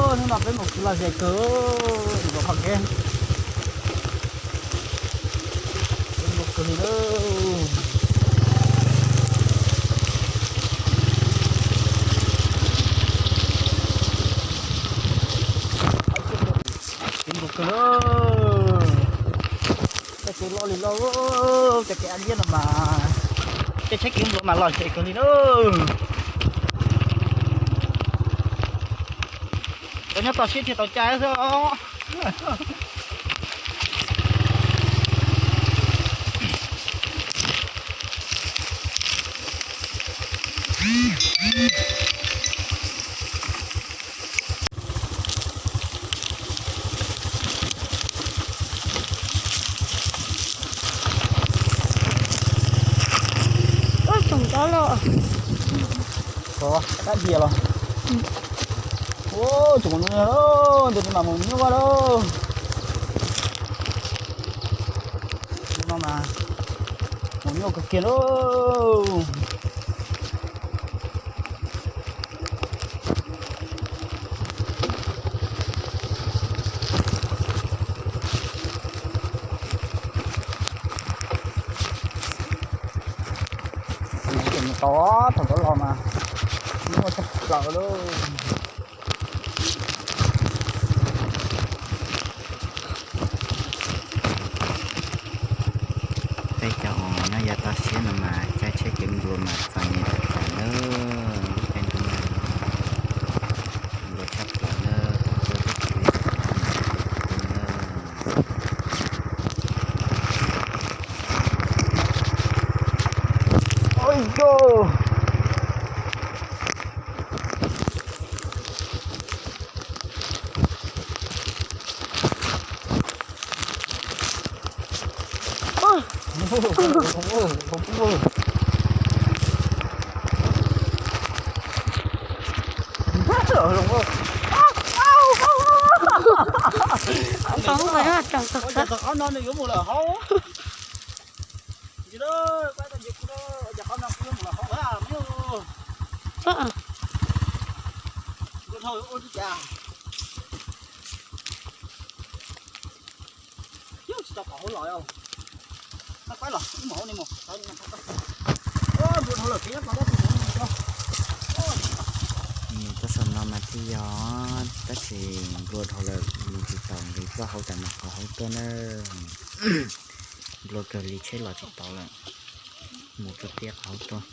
Hnub no peb mus kwv lom zem kawg, mus qhov kev, peb mus kawg li lawm. Kev mus kawg lawm. Tej kev loj li loj, tej kev ab liab no mas, tej tsheb kev npluav mas lom zem kawg li lawm. Cov nyob toj siab thiaj tau cai xwb os. Ua tsoom cov los. Kov kab dias los. Ua tsoom no, ntu no mas mus nyuaj lauj. Ntu no mas mus nyuaj kawg kiag lauj. Tau thaum ntawd los mas nyuaj tshaj plaws lauj. Peb cov uas nyob yav toj siab no mas caij tsheb kev nplua mas txom nyem tag tag na, lub caij ntuj no nplua tshaj plaws na, txog tuaj tib pliag na. Ua cas txog qhov no nws yuav mus lawm hauv. Ntsia, pab tau ntsia kuv, ua cas qhov no kuv yuav mus lawm hauv a me. Nplua dhau ua li cas. Yus tsis tau pom hauv los. Tab pab los ib mus hauv ni mus. Nplua dhau lawm kev nyob tod tab sis mus tso. Nws tuaj saum no mas thiaj yog, tab sis nplua dhau lawm mus tsis taus, nqis txoj hauv tas mas qhov hauv tuaj na. Nplua kawg li tsheb los tsis tau lawm, mus txog tiaj qhov hauv tuaj.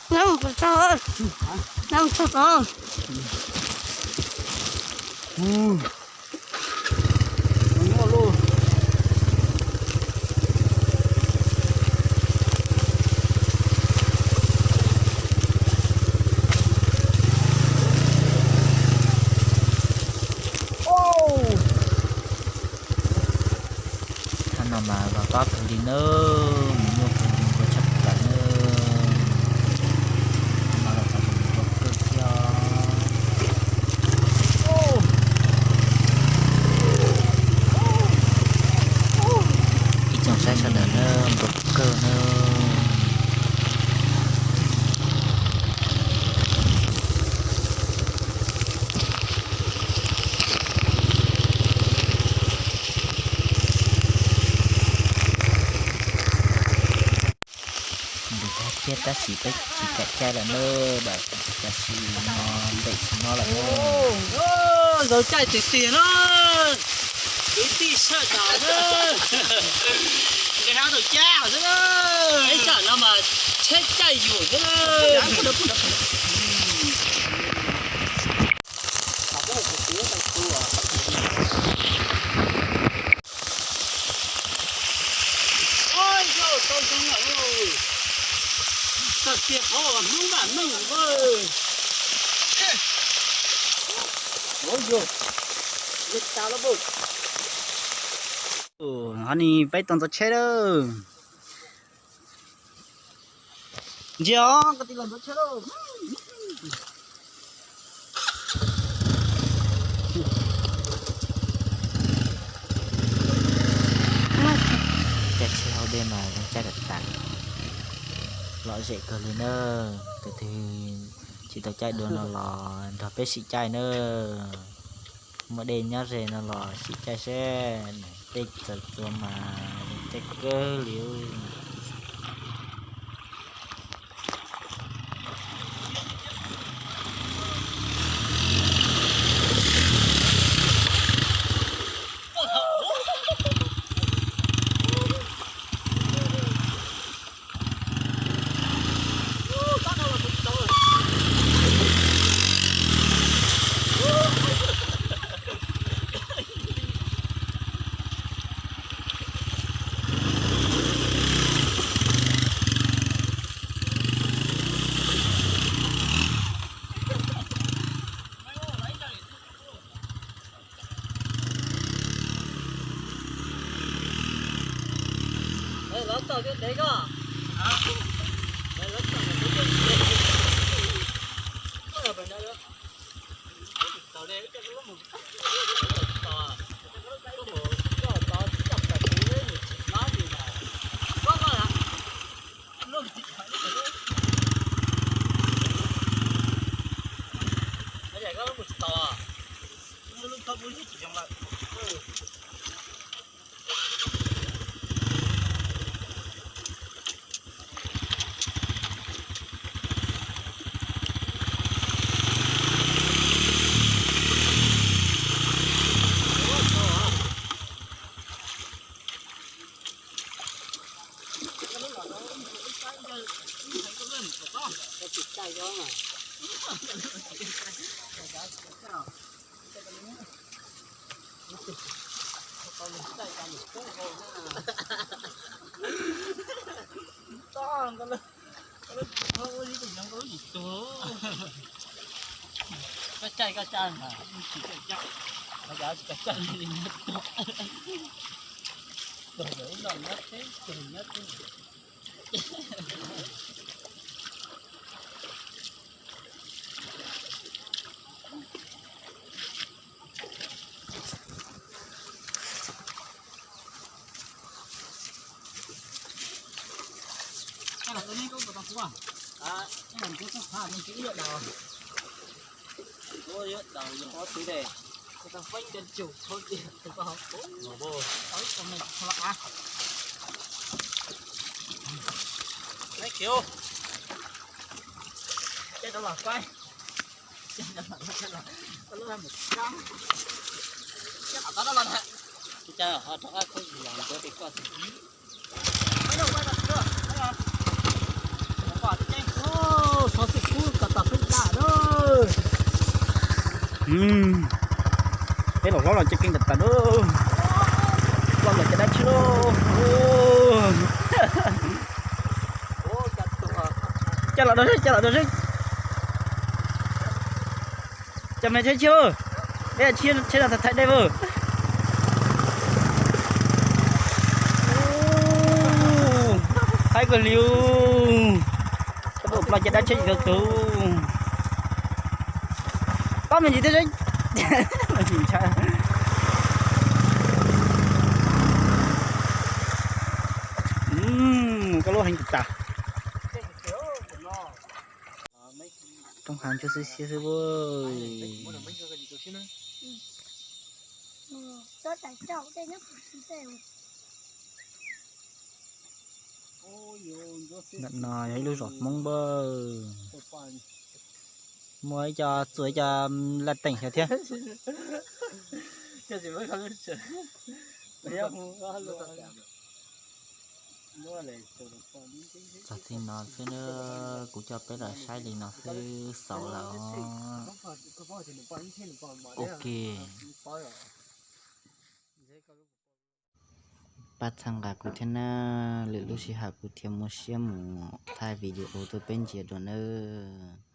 Neb mus txog, neb mus txog tod. Thaj no mas zog tob kawg li nawb, mus nyuaj kawg li, mus tshaj plaws nawb. Thaj no los txog mus nyuaj kawg thiab. Ib tsoom saib sawv daws nawb, mus kawg nawb. Nws haj thiab tab sis peb tsis kam caij lawm nawb, tam sim no npem tsis nyob lawm nawb. Zaum caij tiag tiag na, kwv tij sawv daws na, nqis hab tau cab xwb na, ib tsam no mas tsheb caij yuam xwb na. Txog kiag qhov uas Hmoob npaj neej lawm. Ho ni peb tau ntxov tsheb lawm. Ntsia os, koj tig los ntxov tsheb lawm. Caij tsheb hauv dej mas yeej caij tas tas, lom zem kawg li na. Tus twg tsis tau caij dua no los nrog peb sim caij na. Muaj dej nyob ze no los sim caij seb, tej txawm txua mas caij kawg li. Koj caij koj caij mas, tsis caij, tsis caij, tsis caij. Peb los hlob los caij keej tas tas lauj. Los lawm cov dab tsi lauj. Coj los dog zeb, coj los dog zeb. Cov me tsheb tshia, peb tsheb no thaij dej vauj. Haib kawg li. Tau pom ploj cov dab tsheb tsis tau tus. Pab me ntsis thiab seb. Koj lub heev tas. Roob hav ntsuab xwb xiab xwb. Ntawm no yog ib lub zos Hmoob npawg. Muaj ib co txua ib co laj teem xwb thiab. Txog txij no xwb na, kuv coj peb los saib li no xwb xaus lawm os. Ok. Pab txhawb nqa kuv thiab na, lwm lub sij hawm kuv thiaj muaj siab mus thaij video rau peb ntsia dua nawb.